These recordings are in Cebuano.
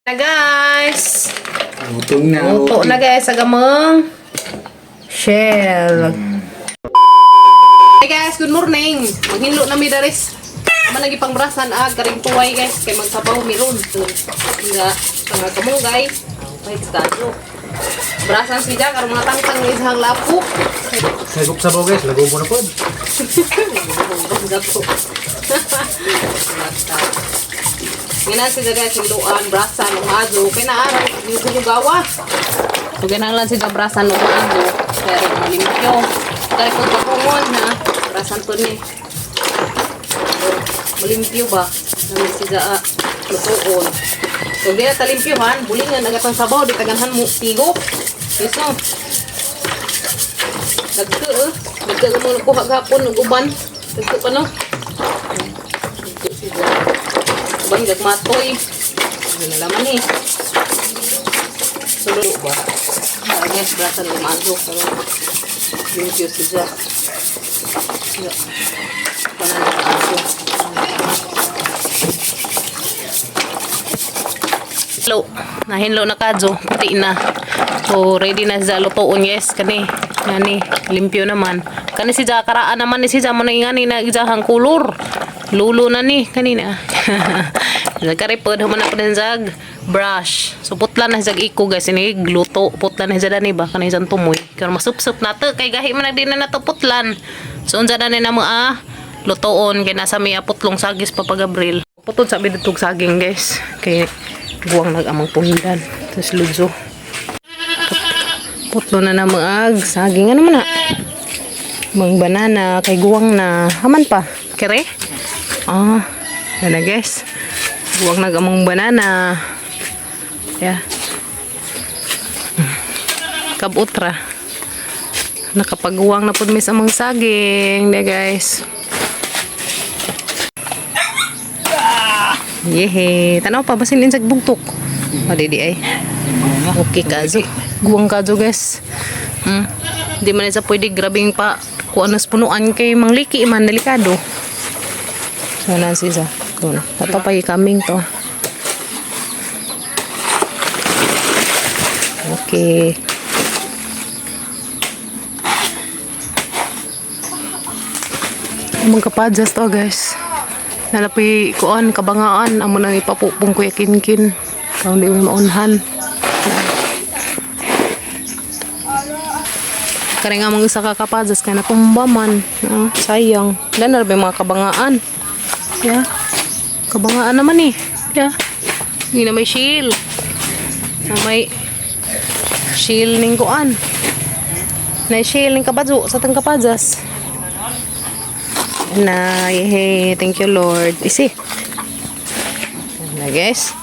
Na guys! Lutong na. Luto na guys sa gamang shell. Hey guys, good morning. Maghinlo na mi daris. Man lagi pangbrasan ag karing tuway guys kay magsabaw mi ron. Nga mga kamunggay. Ay kayo. Brasan siya karon mga tangtang ni isang lapok. Sagop sabaw guys, lago mo na po. Gato. Ngina siya guys, hinluan, brasan, umazo. Kay naaraw, yung gawa. So, kinahanglan siya brasan ug maazo. Pero malimpyo. Kaya kung kapungon ha, brasan to ni. Malimpyo ba? Namin siya lutuon. So, di na talimpyohan, bulingan ang atong sabaw, di taganhan mo tigo. Iso. Dagko eh. Dagko mo nakuha gapon ug uban. Dagko pa no. Dagko siya. Uban gagmatoy. Hindi na laman eh. Sulo ba? Ah, guys, brasan lumago. Pero, limpyo siya. Ya. Panan aso. Lo, nahinlo na kadyo, puti na. So, ready na siya lutuon, yes, kani. Ngani, limpyo naman. Kani si karaan naman ni si mo na ngani na ijahang kulor. Lulo na ni kanina. Nagkaripod human na pa zag brush. So putla na zag iko guys ini gluto putla na siya dani ba kanay isang tumoy. Karon masupsup na to kay gahi man na di na nato putlan. So unsa na ni namo lutoon kay nasa may putlong sagis pa Gabriel. Putod sa bidtog saging guys kay guwang nag-amang tundan. Tapos ludzo. Putlo na na maag saging ano man na. Mang banana kay guwang na haman pa. Kere? Ah, yan na guys. Guwang nag-amang banana. Yeah. Kabutra. Nakapaguwang na pud mis amang saging, de guys. Yehe, tanaw pa basin insag bugtok. O di di ay. Okay kazo. Guwang kazo guys. Di man sa pwede grabing pa kung ano sa punuan kay mangliki man delikado. So na siya. Doon. Tatapay kaming to. Okay. Among kapadjas to guys. Nalapi kuan kabangaan amo nang ipapupong kuya kinkin. Kaon di mo maunhan. Kaya nga mga isa ka kapadjas kay natumba man. Ah, sayang. Dana ra ba yung mga kabangaan? Yeah. Kabangaan naman eh. Yeah. Hindi na may shield. Na may shield ning kuan. Na shield ning kabadyo sa tang kapadjas. Na, hey, thank you Lord. Isi. Na guys.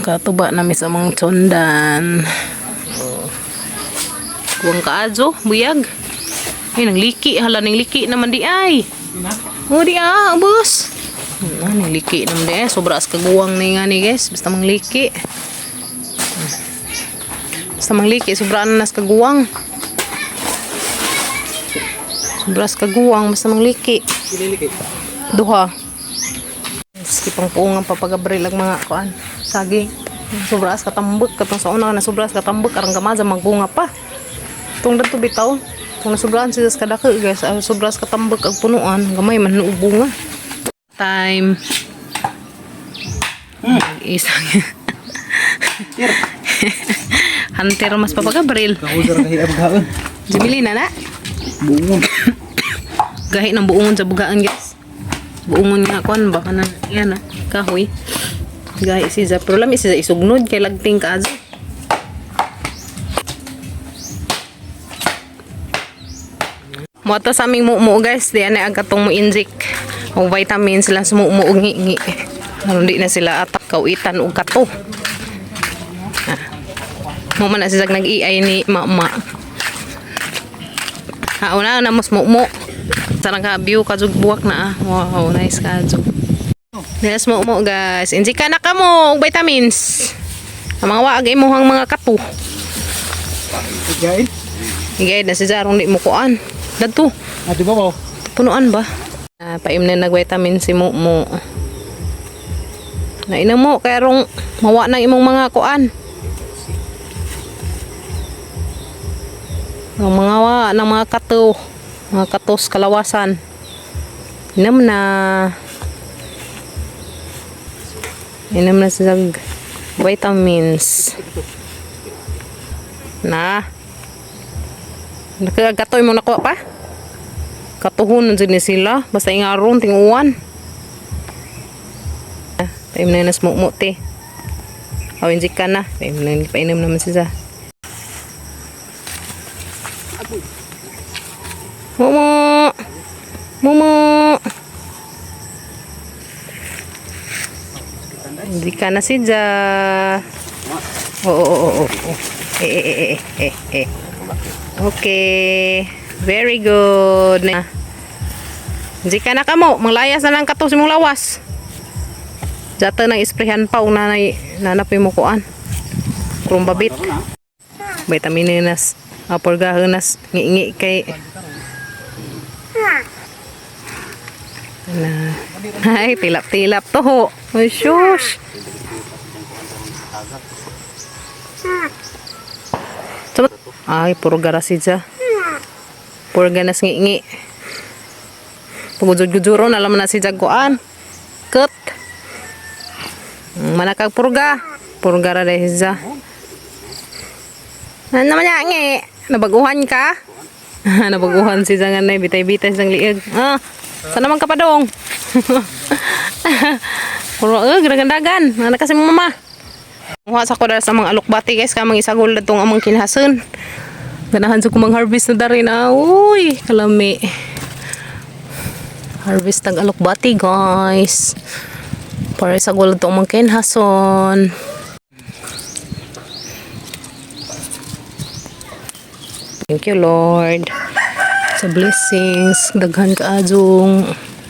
Katuba na sa mga tundan. Oh. Kuwang kaadyo, buyag. Ay, nang liki. Hala, nang liki naman di ay. Oh, di ah, ubos. Ah, nang liki naman di ay. Sobra as kaguwang na nga ni guys. Basta mang liki. Basta mang liki. Sobra na nas kaguwang. Sobra as kaguwang. Basta mang liki. Duha. Sige pang puungan papagabril ang mga kuan. Saging. Sobra as katambok. Katong sa una na sobra as katambok. Arang gamaza magbunga pa. Tong dato bitaw. Kung nasobrahan sila sa kadako guys, ang sobra sa katambok ang punuan, gamay man na bunga. Time. Isang. Hunter mas papagabril. Kausar kahi abgaon. Jimili na na. Bungon. Gahi ng buongon sa bugaan guys. Buongon nga kuan baka na yan ah, kahoy. Gahi siya pero lami siya isugnod kay lagting kaazo. Moto sa aming mumu guys, di ani ang katong mo inject og vitamins sila sa mumu og ngingi. Aron di na sila atak kauitan og kato. Ah. Mo man na siya nag-iay ni mama. Ha, una na mas mumu. Sarang ka view kajug buwak na ah. Wow, nice kajug. Yes, mumu guys. Inject ka na kamo og vitamins. Ang mga waag imuhang mga kato. Igain. Igay na si Zarong di mo kuan. Dadto. Ate ba mo? Punuan ba? Ah, paim na nag-vitamin si Mumu. Nainom mo kay rong mawa nang imong mga kuan. Ang mga wa ng mga kato, mga katos kalawasan. Inom na. Inom na sa vitamins. Na. Nakagatoy mo nakuha pa? Katuhon jud ni sila. Basta ingaron tinguan. Time na nas mukmuk te. Awin ka na. Time na painom naman siya. Momo. Momo. Hindi ka na si Ja. Oo, oo, oo, oo. Eh, eh, eh, eh, eh, eh. Okay. Very good. Na. Hindi ka na kamo. Manglayas na lang kato sa imong lawas. Jata nang isprehan pa ug nanay nanapay mo kuan. Krumbabit. Vitamininas. Apurgahunas ngi-ngi kay na. Ay, tilap-tilap to ho. Ay, shush. Ay, puro garasija. Puro ganas ngi-ngi. Pagujud-gujuron, alam na si Jaguan. Cut. Manakag purga. Purga ra dahil siya. Ano naman niya, ngi? Nabaguhan ka? Nabaguhan si Zangan na bitay-bitay sang liig. Ah, saan naman ka pa dong? Puro, ginagandagan. Ano kasi mong mama? Muha sa ko dahil sa mga alukbati guys, kamang isagol na tong amang kinhason. Ganahan sa kumang harvest na darin. Ah, uy, kalami. Harvest tag alukbati guys. Para isagol na tong amang kinhason. Thank you, Lord, sa blessings. Daghan kaadong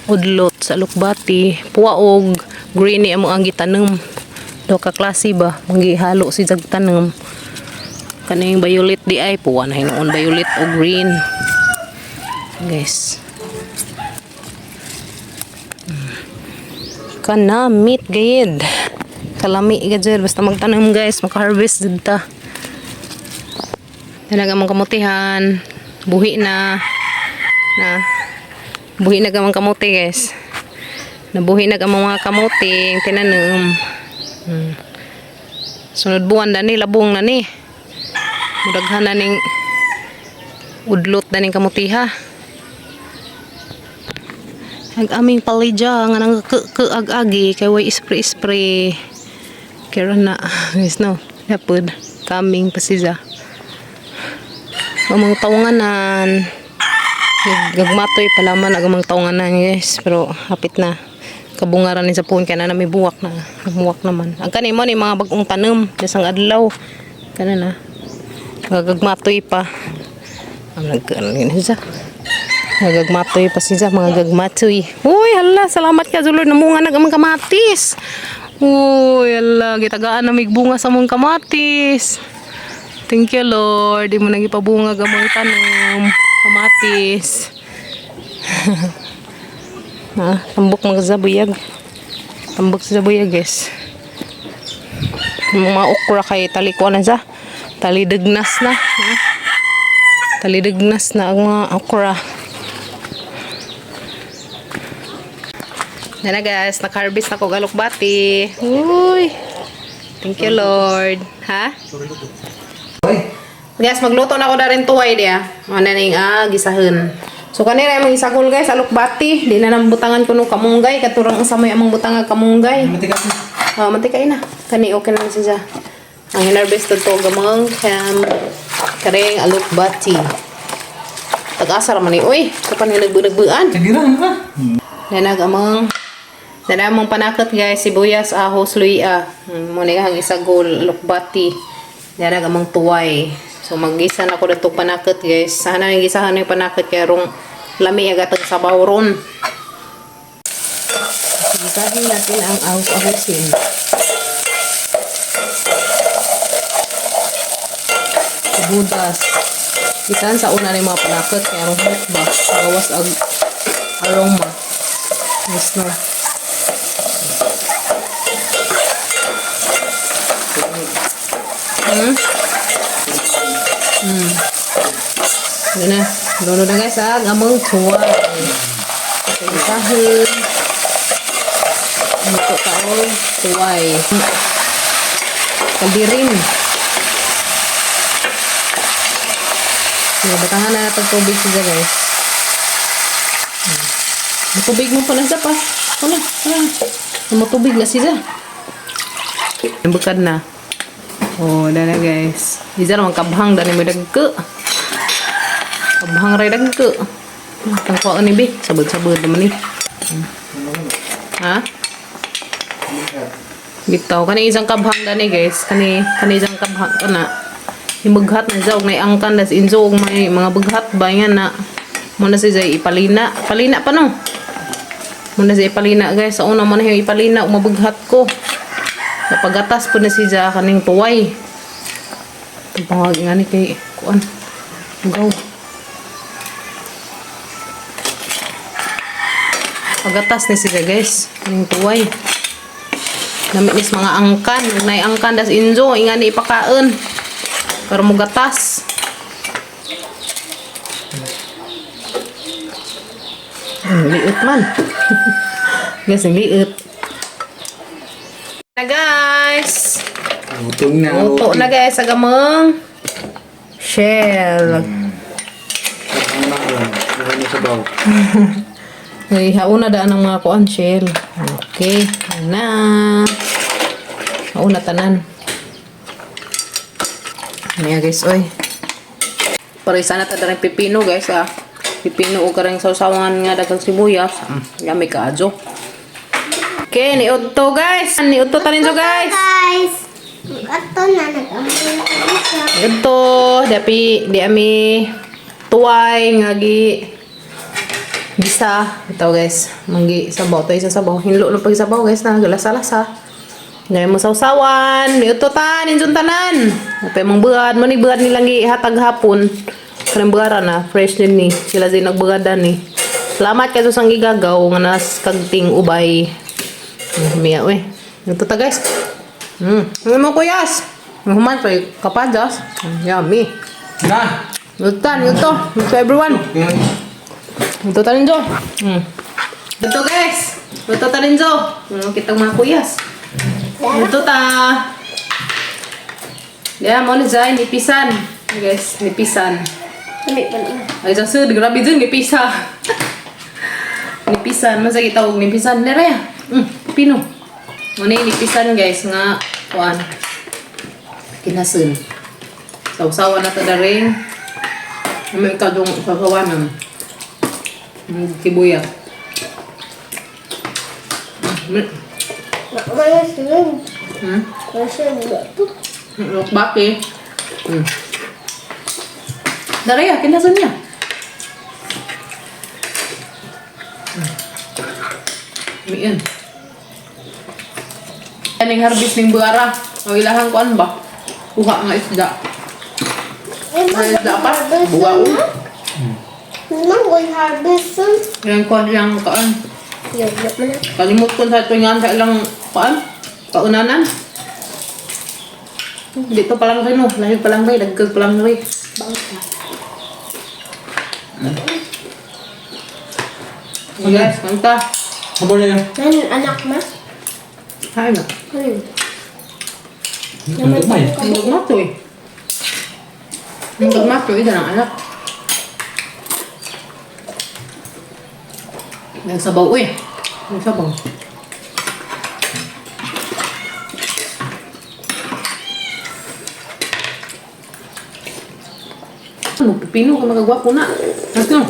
udlot sa alukbati. Puwaog, green ni among ang gitanom. Do ka klase ba? Manggihalo si jag tanom. Kaning violet di ay puwa na hinuon violet o green. Guys. Kanamit gayud. Kalami gayud basta magtanom guys, maka-harvest jud ta. Talaga mong kamutihan. Buhi na. Na. Buhi na gamang kamuti, guys. Nabuhi na gamang mga kamuti. Ang tinanom. Sunod buwan na ni, labong na ni. Mudaghan na ning udlot na ning kamutiha. Ang aming palidya nga nang ag-agi kay way ispray-spray. Karon na, guys no. Yapod kaming pasiza. Ang mga tawanganan. Gagmatoy pala man ang mga tawanganan guys. Pero hapit na. Kabungaran ni sa puhon kaya na may buwak na. Nagmuwak naman. Ang kanimo ni mga bagong tanom. Isang adlaw. Kana na. Gagmatoy pa. Ang nagkaano yun siya. Nagagmatoy pa siya. Mga gagmatoy. Uy, hala. Salamat ka, Zulor. Namunga nag amang kamatis. Uy, hala. Gitagaan na may bunga sa mong kamatis. Thank you, Lord. Di mo nang ipabunga gamong tanom. Kamatis. Ah, tambok mga zabuyag. Tambok sa zabuyag, guys. Yung mga okra kay talikuan na siya. Talidagnas na. Ah. Talidagnas na ang mga okra. Nana guys, naka-harvest na ko galukbati. Uy. Thank you, Lord. Ha? Guys, magluto na ako na rin tuway diya. Ano ning gisahin. So kanina imong isagol guys, alukbati. Di na nang butangan kuno kamunggay katurang sa may among butangag kamunggay. Matigas na. Ah, mantika na. Kani okay na siya. Ang hinarvest to gamang kareng alukbati. Tag-asa ra man ni oy. Kapan nga nagbuan. Sige ra ba? Nanag amang Nanamong panakot guys, sibuyas, ahos, luya. Mo ni ang isagol, alukbati. Nanag amang tuway. So maggisa na ko dito panakot guys. Sana yung gisahan yung panakot kay rong lami agatang sabaw ron. Gisahin natin ang ahos-ahosin. Sibudas. Gisahan sa una ni mga panakot kay rong hot ba. Gawas ang aroma. Yes, no. Yun na. Lulo na guys, ang among tuway. Isahin. Luto taon, tuway. Kaldirin. Sige, batangan na natin tubig siya guys. Matubig mo pa na siya pa. Wala, wala. Matubig na siya. Bukad na. Oh, dala guys. Isa naman kabhang dani mo dagko. Kabhang ray dagko. Tangkuan ni bi, sabod-sabod naman ni. Ha? Bitaw kani isang kabhang dani guys. Kani kani isang kabhang kana. Himughat na siya og nay angkan das injo og may mga bughat ba nga na. Mo na siya ipalina. Palina pa no. Mo na siya ipalina guys. Sa una mo na siya ipalina ug mabughat ko. Napagatas po na siya kaning tuway. Pangag nga ni kay kuan. Go. Pagatas ni siya guys. Kaning tuway. Namit nis mga angkan. Ug nay angkan das injo inga ni ipakaon. Para mo gatas. Ang liit man. Guys, ang liit. Na guys. Lutong na. Luto na guys sa gamong shell. Ano sabaw? Ay, hauna daan ang mga kuan shell. Okay, na. Hauna tanan. Ano guys, oy. Pare sana ta darang pipino guys ah. Pipino o karang sausawan nga daghang sibuyas. Yummy kaayo. Okay, niudto guys. Niudto tanin so guys. Guys, ato na nag-amoy na siya. Ito, dapi di ami tuway nga gi gisa. Ito guys, manggi sabaw to isa sabaw. Hinlo no pag sabaw guys na galasa-lasa. Ngay mo sawsawan, niuto tan, injon tanan. Napay mong buad, mo ni buad nilang gihatag hapon. Kanang buara na, fresh din ni. Sila din nagbugadan ni. Salamat kay sa gigagaw nga nas kagting ubay. Miya we. Ito ta guys. Ano mo kuyas? Human pa kapadas. Yummy. Na! Lutan, luto. Luto everyone. Luto tanin jo. Luto guys. Luto tanin jo. Kitang mga kuyas. Luto ta. Ya, mo ni Zay, nipisan. Guys, nipisan. Dami pa na. Ay, sa grabe dun, nipisa. Nipisan, masagi tawag nipisan. Nere, pino. Muna yung nipisan guys, nga, kuan. Kinasun. Sausawan na to daring. May kadong sasawanan. Kibuya. Wala siya. Wala siya. Baki. Daraya, kinasun niya. Miin. Kaning harvest ning buara. Ang ilahang kuan ba? Kuha nga isda. Ay, isda pa. Buwa o. Mangoy harvest. Yang kuan yang kuan. Yun, yun man na. Kalimot ko sa tuwingan sa ilang kuan. Kaunanan. Dito pa lang rin no. Lahig pa lang rin. Dagkag pa lang rin. Bangka. Yes, kanta. Abo na yan. Nan, anak ma? Ay na. Ang gamay. Ang gagmato eh. Ang gagmato eh, ng anak. Nagsabaw eh. Nagsabaw. Ano, pipino ka magagwapo na. Let's go.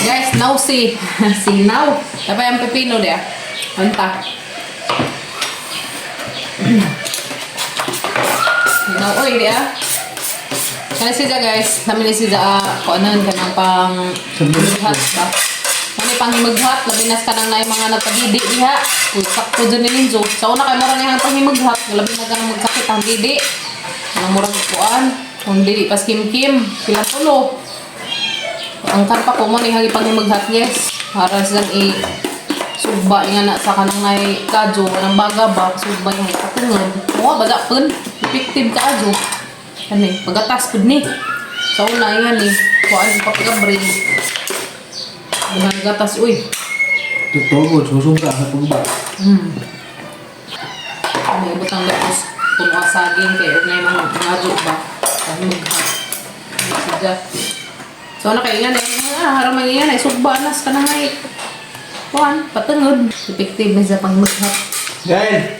Guys, now si. Si now. Dapat ang pipino dia. Anta. Now, oy, dia. Kana siya guys, namin ni siya kuanan kanang pang maghat ba. Mani pang himaghat, labi nas kanang naay mga nagpadidi diha. Uy, sakto jud ni Ninjo. Sa una kay mura ni pang himaghat, labi na kanang magsakit ang didi. Kanang murag kuan, kung dili pas kim-kim, sila tulo. Ang pa ko mo ni hagi pang himaghat guys. Para silang i Sugba nga na sa kanang nay kadyo ng baga ba sugba yung patungod. Mo baga pun effective kadyo. Kani pagatas pud ni. Sa una nga ni kuan papagabri. Buhan gatas uy. Totoo, susungka sa pagba. Ano butang lapos puno ang saging kay og nay mga ngadyo ba. Magha. Siya. So ano kay nga ni ah haram nga ni sugba nas kanang ay kuan patungod. Effective na sa pangmaghap. Gail!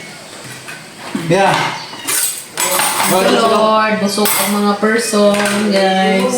Yeah! Thank you, Lord. Busog ang mga person, guys.